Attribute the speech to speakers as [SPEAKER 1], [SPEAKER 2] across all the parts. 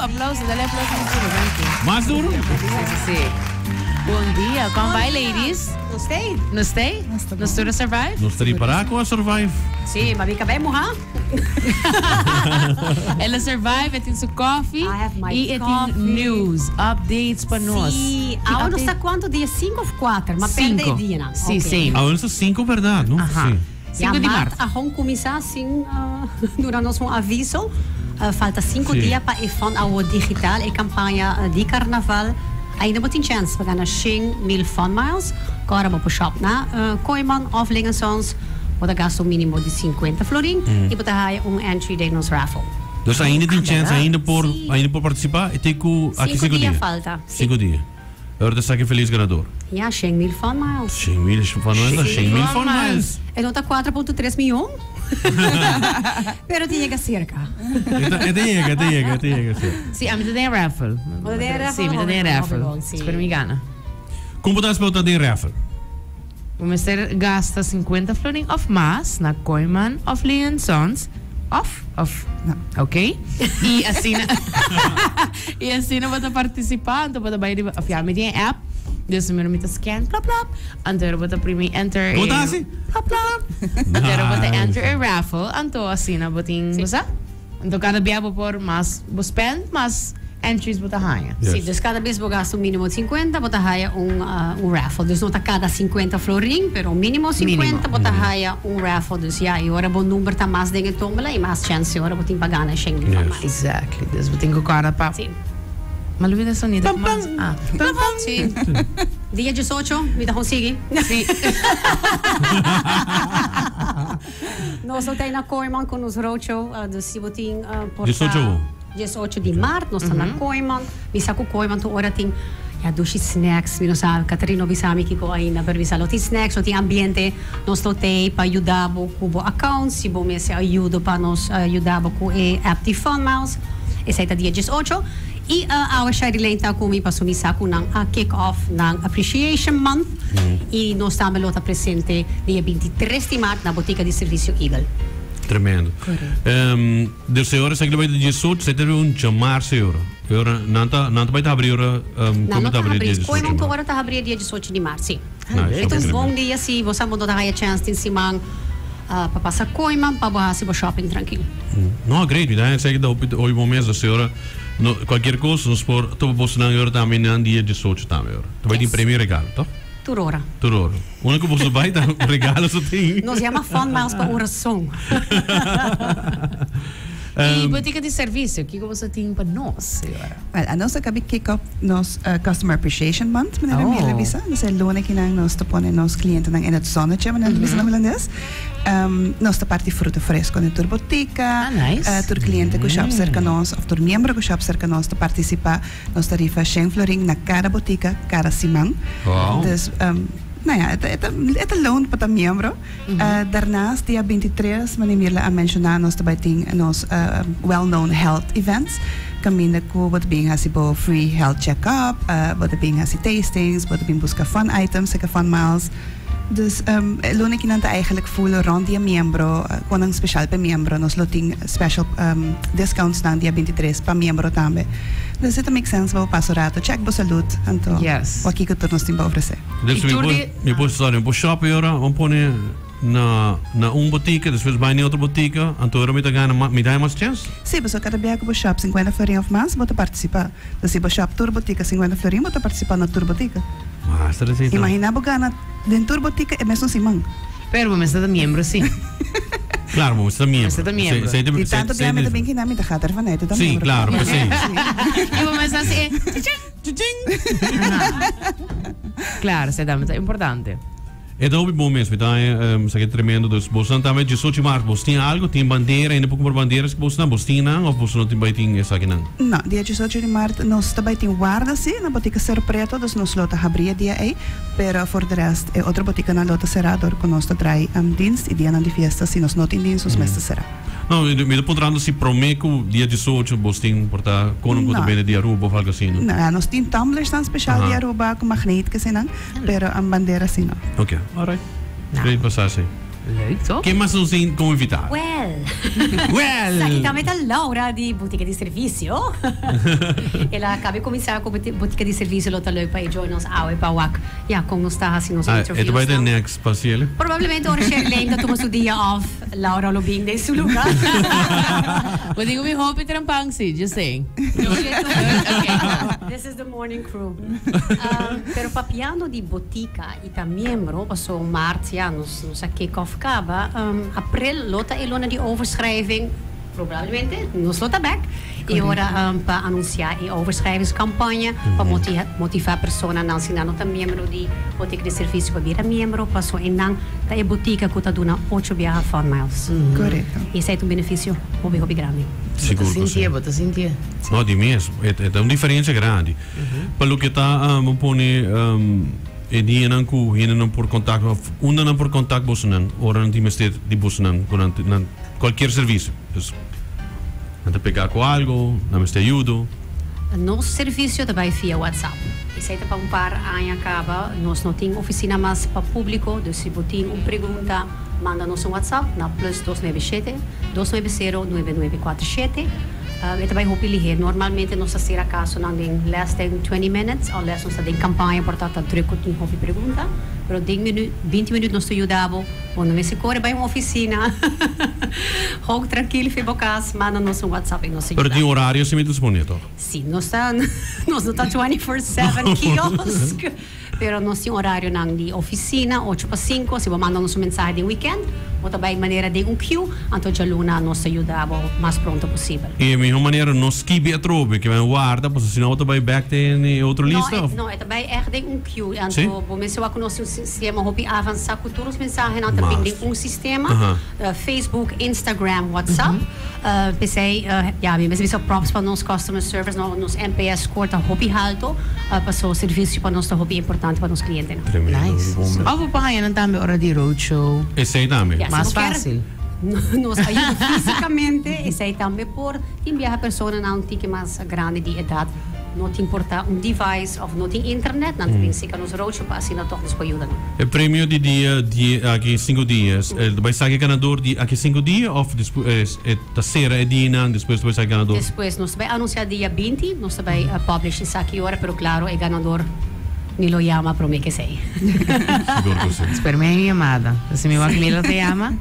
[SPEAKER 1] Aplauso, dale aplauso mas duro, thank you.
[SPEAKER 2] Mas duro?
[SPEAKER 1] Si, si, si. Bon dia, con bai ladies?
[SPEAKER 3] Nos tei.
[SPEAKER 1] Nos tei? Nos tur a survive?
[SPEAKER 2] Nos ta ripará ku a survive.
[SPEAKER 3] Si, ma mi kabei muhá.
[SPEAKER 1] El a survive, e tin su koffie
[SPEAKER 3] I have my
[SPEAKER 1] y e tin
[SPEAKER 3] coffee.
[SPEAKER 1] news, updates pa nos.
[SPEAKER 3] Si,
[SPEAKER 1] Ki
[SPEAKER 3] awe nos
[SPEAKER 1] update?
[SPEAKER 3] ta cuanto dia? Cinco of cuater? Ma perde
[SPEAKER 1] Cinco.
[SPEAKER 3] e dianan.
[SPEAKER 1] Si,
[SPEAKER 3] Ok.
[SPEAKER 1] same.
[SPEAKER 2] Awe nos ta cinco berdad, no?
[SPEAKER 1] Aha.
[SPEAKER 2] Si.
[SPEAKER 1] Cinco di
[SPEAKER 3] Ja,
[SPEAKER 1] maart.
[SPEAKER 3] maart a hon cuminsa sin duna nos un aviso. Falta cinco
[SPEAKER 2] Si.
[SPEAKER 3] dia pa e Fun Awo Digital, e campaña di carnaval. Ainda bo tin chens pa gana 100,000 Fun Miles. Cora bo por shop na Kooyman of Ling Sons. Bo ta gasta un minimo di 50 florin y bo ta haya un entry den nos raffle.
[SPEAKER 2] Dus ainda tin chens, ainda por,
[SPEAKER 3] Si.
[SPEAKER 2] ainda por participa. E te cu aki
[SPEAKER 3] Cinco
[SPEAKER 2] cinco
[SPEAKER 3] dia
[SPEAKER 2] dia.
[SPEAKER 3] falta. Si.
[SPEAKER 2] Cinco dia. Ora ta sa ki feliz ganador.
[SPEAKER 3] Ja, 100,000 Fun Miles.
[SPEAKER 2] 100,000 Fun Miles, ta 100,000 Fun Miles.
[SPEAKER 3] E no ta 4.3 miyon? Pero tin yega cerca.
[SPEAKER 2] E ta, e ta yega, e ta yega, e ta yega, si.
[SPEAKER 1] Si, ami ta den raffle.
[SPEAKER 3] Bo ta den raffle?
[SPEAKER 1] Si, mi ta den
[SPEAKER 3] Hopi
[SPEAKER 1] raffle.
[SPEAKER 3] bon, si.
[SPEAKER 1] Spero mi gana.
[SPEAKER 2] Kon bo ta haci pa bo ta den raffle?
[SPEAKER 1] Bo mester gasta 50 florin of mas na Kooyman of Lee and Sons of of ok y asina y asina bo ta participa anto bo ta bay riba of ya mi tin e app dus primero mi ta scan plop plop anto bo ta primi enter
[SPEAKER 2] Bo ta
[SPEAKER 1] e
[SPEAKER 2] haci?
[SPEAKER 1] plop plop anto bo ta enter e raffle anto asina bo tin bo sa. Anto kada bia bo por mas bo spend, mas entries bo ta haña.
[SPEAKER 2] Yes.
[SPEAKER 3] Sí, dus kada bes bo gasta un minimo di 50, bo ta haya un, un raffle. Dus no ta kada 50 florin, pero un minimo 50 bo ta haya un raffle. Dus ya, y ora bo number ta mas den e tombola y mas chance ora bo tin pa gana e shen mil
[SPEAKER 2] Yes.
[SPEAKER 3] mas.
[SPEAKER 1] Exactly. Dus bo tin ku kòrda pa.
[SPEAKER 3] Sí.
[SPEAKER 1] Ma lo bida sonido
[SPEAKER 2] Pam, pam.
[SPEAKER 1] mas. Ah.
[SPEAKER 2] Pam, pam.
[SPEAKER 3] Sí. Dia 18, mi ta consigui.
[SPEAKER 1] Sí.
[SPEAKER 3] Nos lo ta na Kooiman ku nos roadshow, dus si bo tin por ta.
[SPEAKER 2] 18.
[SPEAKER 3] 18 di mart nos ta na Kooiman. Mi sa ku Kooiman tur ora tin ya dushi snacks. Mi no sa, Catherine no bisa mi kiko ainda, pero mi sa lo tin snacks, lo tin ambiente. Nos lo t'ei pa yuda bo ku bo account, si bo mester ayudo pa nos yuda bo ku e app di Funmiles. Esei ta dia 18. I awe Shairilene ta ku mi paso mi sa ku nan a kick off nan Appreciation Month i nos tambe lo ta presente dia 23 di mart na Botica di Servicio Eagle.
[SPEAKER 2] Tremendo. Dus e ora esaki lo bai ta 18, esaki ta riba un djamarsa e ora. E ora nan ta nan ta bai ta habri e ora
[SPEAKER 3] Nan
[SPEAKER 2] komo
[SPEAKER 3] lo
[SPEAKER 2] ta
[SPEAKER 3] ta
[SPEAKER 2] habri
[SPEAKER 3] habri,
[SPEAKER 2] dia 18
[SPEAKER 3] koe
[SPEAKER 2] di
[SPEAKER 3] momento
[SPEAKER 2] mart?
[SPEAKER 3] ora ta habri e dia 18 di mart, si.
[SPEAKER 2] Nice,
[SPEAKER 3] E ta un
[SPEAKER 2] tremendo.
[SPEAKER 3] bon dia si bo sa bo no ta haya chance tin siman pa pasa koiman pa bo hasi bo shopping trankil.
[SPEAKER 2] No, great, mi ta haya esaki ta hopi hopi bon mes, dus e ora no cualkier cos nos por topa boso nan e ora tambe nan dia 18 tambe e ora. Ta bai tin
[SPEAKER 3] Yes.
[SPEAKER 2] premio y regalo, toch?
[SPEAKER 3] Tur ora.
[SPEAKER 2] Tur ora. Unda cu boso bai ta regalo so tin.
[SPEAKER 3] Nos yama Fun Miles pa un rason.
[SPEAKER 1] Y botica di servicio, kico boso tin pa nos, señora?
[SPEAKER 4] Wel, anos a cabi kick off nos Customer Appreciation Month, manera mi a bisa. Nos e luna kinan nos ta pone nos clientenan in het zonnetje, manera ta bisa na Hulandes. Nos ta parti fruta fresco den tur botica.
[SPEAKER 1] Ah, nice.
[SPEAKER 4] Tur cliente cu shop cerca nos, of tur miembro cu shop cerca nos ta participa. Nos ta rifa shen florin na cada botica, cada siman.
[SPEAKER 2] Wow.
[SPEAKER 4] Dus, nou ja, e ta, e ta, e ta loon pa ta miembro. Daarnaast, dia 23, manera Mirla a menciona, nos ta bai tin nos well known health events, caminda cu bo ta bin haci bo free health check up, bo ta bin haci tastings, bo ta bin busca fun items, seka fun miles. Dus e luna kinan ta eigenlijk full rond di e miembro, con nan special pa e miembro, nos lo tin special discounts nan dia 23 pa miembro tambe. Dus e ta make sense pa bo pasa un rato, check bo salud, anto
[SPEAKER 1] Yes.
[SPEAKER 4] wak kico tur nos tin pa ofrece.
[SPEAKER 2] Dus mi por, mi por, sorry, mi por shop e ora, mi pone na, na un botica, despues bai na e otro botica, anto ora mi ta gana mas, mi ta haya mas chance?
[SPEAKER 4] Sí, pasobra kada bia ku bo shop 50 florin of mas, bo ta partisipá. Dus si bo shop tur botica 50 florin, bo ta partisipá na tur botica.
[SPEAKER 2] Master esei ta.
[SPEAKER 4] Imaginá bo gana den tur botica e mesun siman.
[SPEAKER 1] Pero bo mester ta miembro sí.
[SPEAKER 2] Claro, bo mester ta miembro.
[SPEAKER 1] Mester ta miembro.
[SPEAKER 2] Esei, esei,
[SPEAKER 4] Di tanto
[SPEAKER 2] esei,
[SPEAKER 4] bia mi ta
[SPEAKER 2] esei,
[SPEAKER 4] bin kinan, mi ta gata ervan uit, ta
[SPEAKER 2] Sí,
[SPEAKER 4] miembro.
[SPEAKER 2] claro, p'esei.
[SPEAKER 1] I bo mester hasi e chiching.
[SPEAKER 2] Chiching!
[SPEAKER 1] Claro, esei tambe ta importante.
[SPEAKER 2] E ta hopi bon mes, mi ta haña esaki tremendo. Dus bosnan tambe 18 maart, bos tin algo? Tin bandera? Hende por kumpra banderas ku bosnan? Bos tin nan of bos no tin bai tin esakinan?
[SPEAKER 4] No, dia 18 di maart nos ta bai tin warda si na botica Cerro Preto, dus nos lo ta habri e dia ei, pero for de rest e otro boticanan lo ta sera dor ku nos ta drai dienst i dianan di fiesta si nos no tin dienst nos mes ta sera.
[SPEAKER 2] No, mi ta puntrando si prome cu dia 18 bos tin por ta cono cu ta bende di Aruba of algo asina.
[SPEAKER 4] No, no, nos tin tumblers nan special di Aruba cu magneet kese nan, pero bandera si no.
[SPEAKER 2] Ok, alright. Great pa sa así.
[SPEAKER 1] Leuk toch?
[SPEAKER 2] Ken mas nos tin como invitado?
[SPEAKER 3] Well. Well.
[SPEAKER 2] Well.
[SPEAKER 3] Esaki tambe ta Laura di Botica di Servicio. El a caba di cuminsa cu Botica di Servicio lo ta leuk pa e join nos awe pa wak ya con nos ta haci nos
[SPEAKER 2] Ah, e ta
[SPEAKER 3] interviews
[SPEAKER 2] bai den
[SPEAKER 3] nan.
[SPEAKER 2] next pa cielo?
[SPEAKER 3] Probablemente ora Sherlyn ta tuma su dia off, Laura lo bin den su lugar.
[SPEAKER 1] Bo dico mi hopi trampan si, just saying. Okay, cool.
[SPEAKER 3] This is the morning crew. Pero papiando di botica y ta miembro, paso maart ya nos nos a kick off caba, april lo ta e luna di overschrijving, probablemente nos lo ta back y ora pa anuncia e overschrijvingscampagne pa motiva personanan si nan no ta miembro di botica di servicio pa bira miembro paso e nan ta e botica cu ta duna ocho biaha Fun Miles.
[SPEAKER 4] Correcto.
[SPEAKER 3] Y esey ta un beneficio hopi hopi grandi.
[SPEAKER 2] Sigur
[SPEAKER 1] Bo ta
[SPEAKER 2] cu si.
[SPEAKER 1] sintié, bo ta sintié.
[SPEAKER 2] No, di mes. E ta un diferencia grandi. Pa loke ta bo pone e dianan cu hendenan por contact of unda nan por contact bosonan ora nan tin mester di bosonan cu nan nan cualkier servicio. Dus nan ta pega cu algo, nan mester ayudo.
[SPEAKER 3] Nos servicio ta bay via WhatsApp. Esey ta pa un par aña caba. Nos no tin oficina mas pa publico, dus si bo tin un pregunta manda nos un WhatsApp na plus dos nuebe shete, dos nuebe sero, nuebe nuebe cuater shete. E ta bai hopi lihé. Normalmente nos ta sera kasonan den less than twenty minutes, unless nos ta den kampaña por ta ta druk ku tin hopi pregunta. Pero den minüt, binti minüt nos ta yuda bo. Bo no mester kore bai un ofisina. Hou trankil fi bo kas, manda nos un WhatsApp i nos ta
[SPEAKER 2] Pero
[SPEAKER 3] yuda
[SPEAKER 2] tin
[SPEAKER 3] bo.
[SPEAKER 2] horario si mi ta supone toch?
[SPEAKER 3] Si, nos ta nos no ta 24/7 kiosk. Pero nos tin orarionan di oficina, ocho pa cinco, si bo manda nos un mensahe den weekend, bo ta bay manera den un queue, anto djaluna nos ta yuda bo mas pronto posibel.
[SPEAKER 2] E miho manera no skibi atrobe, ke men warda, pasobra si no bo ta bay bek den e otro
[SPEAKER 3] No,
[SPEAKER 2] lista,
[SPEAKER 3] e
[SPEAKER 2] of?
[SPEAKER 3] no, e ta bay echt den un queue,
[SPEAKER 2] Si?
[SPEAKER 3] anto bo mester wak ku nos tin un sistema hopi avansa ku tur nos mensahenan ta bin
[SPEAKER 2] Mas.
[SPEAKER 3] den un sistema,
[SPEAKER 2] Aha.
[SPEAKER 3] Facebook, Instagram, WhatsApp. P'esei, ya, mi mester bisa props pa nos customer service, no, nos NPS score ta hopi halto, paso servicio pa nos ta hopi importante pa nos clientenan.
[SPEAKER 2] Tremendo,
[SPEAKER 1] Nice.
[SPEAKER 2] bon mes.
[SPEAKER 1] Of bo por haña nan tambe ora di roadshow.
[SPEAKER 2] Esei tambe.
[SPEAKER 3] Ya, si
[SPEAKER 1] Mas
[SPEAKER 3] bo kier
[SPEAKER 1] fácil.
[SPEAKER 3] nos ayuda físicamente, esei tambe por. Tin biaha personanan un tiki mas grandi di edad no tin por ta un device of no tin internet, nan ta bin sika nos roadshow pa asina toch nos por yuda nan.
[SPEAKER 2] E premio di dia di aki sinku dia, e ta bai saki e ganador di aki sinku dia of despues e ta sera e dianan despues ta bai saki e ganador?
[SPEAKER 3] Despues nos ta bai anuncia dia binti, nos ta bai publish esaki ora, pero claro e ganador mi lo yama prome ke esei.
[SPEAKER 2] Sigur ku si.
[SPEAKER 1] Spera mi hay un yamada. Si mi wak Milo ta yama.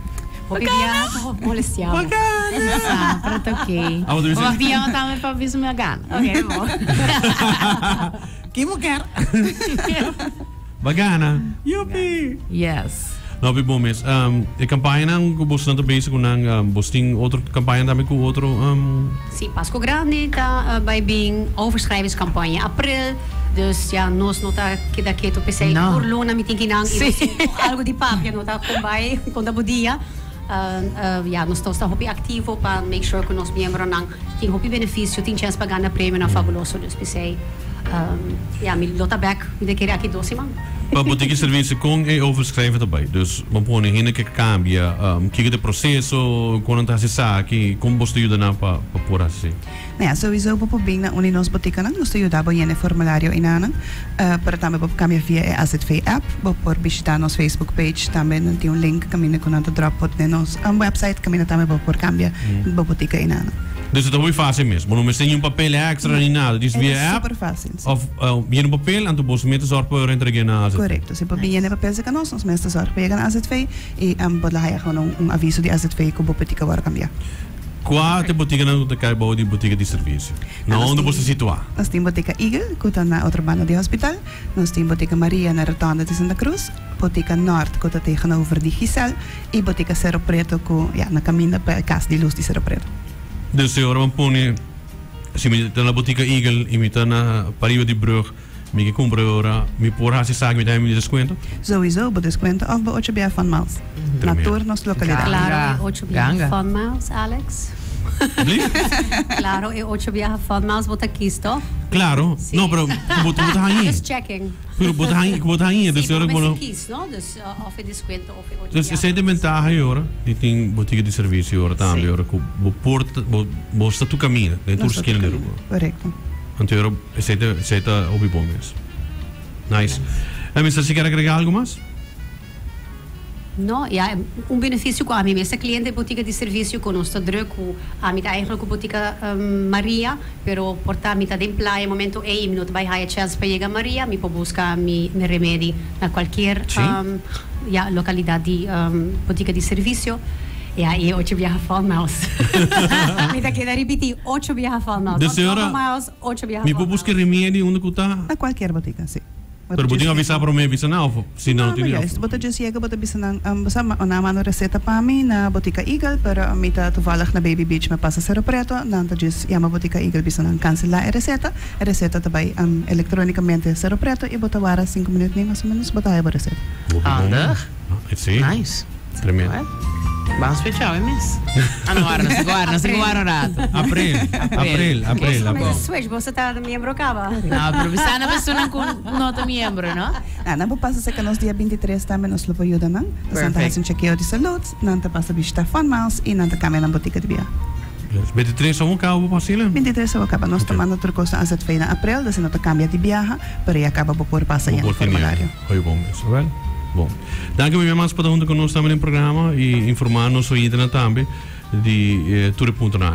[SPEAKER 3] Hopi biaha ta hopi molestia bo.
[SPEAKER 1] Sa, pero ta ok.
[SPEAKER 2] Ah, bo ta bisa-
[SPEAKER 1] Bo wak di yama tambe pa bisa mi a gana.
[SPEAKER 3] Ok, bo.
[SPEAKER 2] Ki bo ker? Ba gana. Yupi!
[SPEAKER 1] Yes.
[SPEAKER 2] No, hopi bon mes. E campañanan cu bosonan ta bezig cu nan, bos tin otro campaña tambe cu otro.
[SPEAKER 3] Sí, Pasco Grandi ta bay bin overschrijvingscampagne april. Dus ja, nos no ta keda keto p'esei.
[SPEAKER 1] No.
[SPEAKER 3] Tur luna mi tin kinan y
[SPEAKER 1] Sí.
[SPEAKER 3] nos tin algo di papia, no ta con bay con ta bo dia. Ja, nos ta hopi activo pa make sure cu nos miembronan tin hopi beneficio, tin chens pa gana premionan fabuloso. Dus p'esei, ja, mi lo ta bek, mi ta kere aki dos siman.
[SPEAKER 2] Pa bo tin ki servicio con e overschrijven ta bay? Dus bo pone hende ke cambia, kiko ta e proceso, con nan ta haci esaki, con bo ta yuda nan pa por haci esey?
[SPEAKER 4] Nou ja, sowieso bo por bin na un di nos botikanan, nos ta yuda bo yena e formulario einanan. Pero tambe bo por kambia via e AZV app, bo por bishita nos Facebook page, tambe nan tin un link kaminda ku nan ta drop bo den nos website kaminda tambe bo por kambia bo botika einanan.
[SPEAKER 2] Dus e ta hopi fácil mes, bo no mester ni un papel extra ni nada, djis
[SPEAKER 4] E
[SPEAKER 2] via
[SPEAKER 4] ta
[SPEAKER 2] app
[SPEAKER 4] super fácil, si.
[SPEAKER 2] of yena un papel anto bo mes ta zorg pa rentreg'é na AZV.
[SPEAKER 4] Korekto, si bo bin yena e papel serka nos, nos mes ta zorg pa yega na AZV i bo ta haya gewoon un aviso di AZV ku bo botika wòrdu kambiá.
[SPEAKER 2] Kua ta e botikanan ku ta kai bou di botika di servisio? Na
[SPEAKER 4] Nos
[SPEAKER 2] unda
[SPEAKER 4] tin
[SPEAKER 2] bo ta situá?
[SPEAKER 4] Nos tin botika Eagle, ku ta na otro banda di hospital. Nos tin botika Maria na rotonda di Santa Cruz, botika Nort ku ta tegenover di Giselle i botika Cerro Preto ku, ya, na kaminda pa e kas di lus di Cerro Preto.
[SPEAKER 2] Dus e ora bo pone, si mi ta na botika Eagle i mi ta na pariba di brug, mi ke kumpra e ora, mi por hasi esaki, mi ta haña mi deskuento?
[SPEAKER 4] Souiso bo deskuento òf bo ocho bia Fun Miles na
[SPEAKER 2] Tremendo.
[SPEAKER 4] tur nos lokalidat.
[SPEAKER 3] Claro e ocho biaha
[SPEAKER 1] Ganga.
[SPEAKER 3] Fun Miles, Alex.
[SPEAKER 2] Bli?
[SPEAKER 3] Claro e ocho biaha Fun Miles bo ta kies toch?
[SPEAKER 2] Claro.
[SPEAKER 3] Sí.
[SPEAKER 2] No, pero bo bo ta hañ'é.
[SPEAKER 3] Just checking.
[SPEAKER 2] Pero bo ta hañ'é, bo ta hañ'é, dus
[SPEAKER 3] Sí,
[SPEAKER 2] ora
[SPEAKER 3] bo
[SPEAKER 2] ku bo
[SPEAKER 3] mester kies, no? Dus of e deskuento of e ocho
[SPEAKER 2] Dus
[SPEAKER 3] biaha
[SPEAKER 2] esei ta e
[SPEAKER 3] Fun Miles.
[SPEAKER 2] bentaha e ora di tin botika di servisio e ora tambe,
[SPEAKER 1] Sí.
[SPEAKER 2] ora ku bo por ta bo bo sta tur kaminda den tur
[SPEAKER 4] Nos sta tur
[SPEAKER 2] skina di
[SPEAKER 4] kaminda.
[SPEAKER 2] Aruba.
[SPEAKER 4] Korekto.
[SPEAKER 2] Anto ora esei ta esei ta hopi bon mes. Nice. En mister si kier agrega algo mas?
[SPEAKER 3] No, ja, un beneficio cu ami mes ta cliente di botica di servicio cu nos ta druk cu ami ta eigenlijk cu botica Maria, pero por ta mi ta den playa momento ey y mi no ta bay haya chance pa yega Maria, mi por busca mi remedi na cualkier ja, localidad di botica di servicio. Ja, y e ocho biaha Fun Miles. Mi ta keda ripiti, ocho biaha Fun Miles.
[SPEAKER 2] De señora,
[SPEAKER 3] Double miles, ocho biaha
[SPEAKER 2] mi
[SPEAKER 3] Fun
[SPEAKER 2] por busca
[SPEAKER 3] Miles.
[SPEAKER 2] remedi unda cu ta?
[SPEAKER 4] Na cualkier botica, si.
[SPEAKER 2] Pero bo tin avisa prome bisa nan of si nan no tin
[SPEAKER 4] No, juist. Bo ta just yega bo ta bisa nan, bo sa nan a manda un receta pa mi na Botica Eagle, pero mi ta toevallig na Baby Beach mi a pasa Cerro Preto, nan ta just yama Botica Eagle bisa nan cancela e receta, e receta ta bay electronicamente Cerro Preto y bo ta wara cinco minuut ni mas o menos bo ta haya bo receta.
[SPEAKER 1] Handig.
[SPEAKER 2] Si.
[SPEAKER 1] Nice.
[SPEAKER 2] Tremendo.
[SPEAKER 1] Ban switch awe mes. Ah no, wara, nos tin ku wara, nos tin ku wara un rato.
[SPEAKER 2] April, april, april,
[SPEAKER 3] Boso
[SPEAKER 2] april.
[SPEAKER 3] mester switch, boso ta miembro kaba.
[SPEAKER 1] No, pero bisa na personan ku no ta miembro, no?
[SPEAKER 4] Ah, nan por pasa serka nos dia 23 tambe, nos lo por yuda nan. Nos nan ta
[SPEAKER 1] Perfect.
[SPEAKER 4] hasi un chekeo di salud, nan ta pasa bishita Fun Miles y nan ta kambia nan botika di bia.
[SPEAKER 2] Yes, 23 awo kaba bo pasila?
[SPEAKER 4] 23 awo kaba. Nos ta
[SPEAKER 2] Ok.
[SPEAKER 4] manda tur kos na AZV na april, dus no ta kambia di biaha, pero ya kaba bo por pasa
[SPEAKER 2] Bo
[SPEAKER 4] yena
[SPEAKER 2] por tene.
[SPEAKER 4] formulario.
[SPEAKER 2] Hoy bon mes, wel. Bon. Danki mi mas pa ta hunto cu nos tambe den programa y informa nos oyentenan tambe di tur e puntonan aki.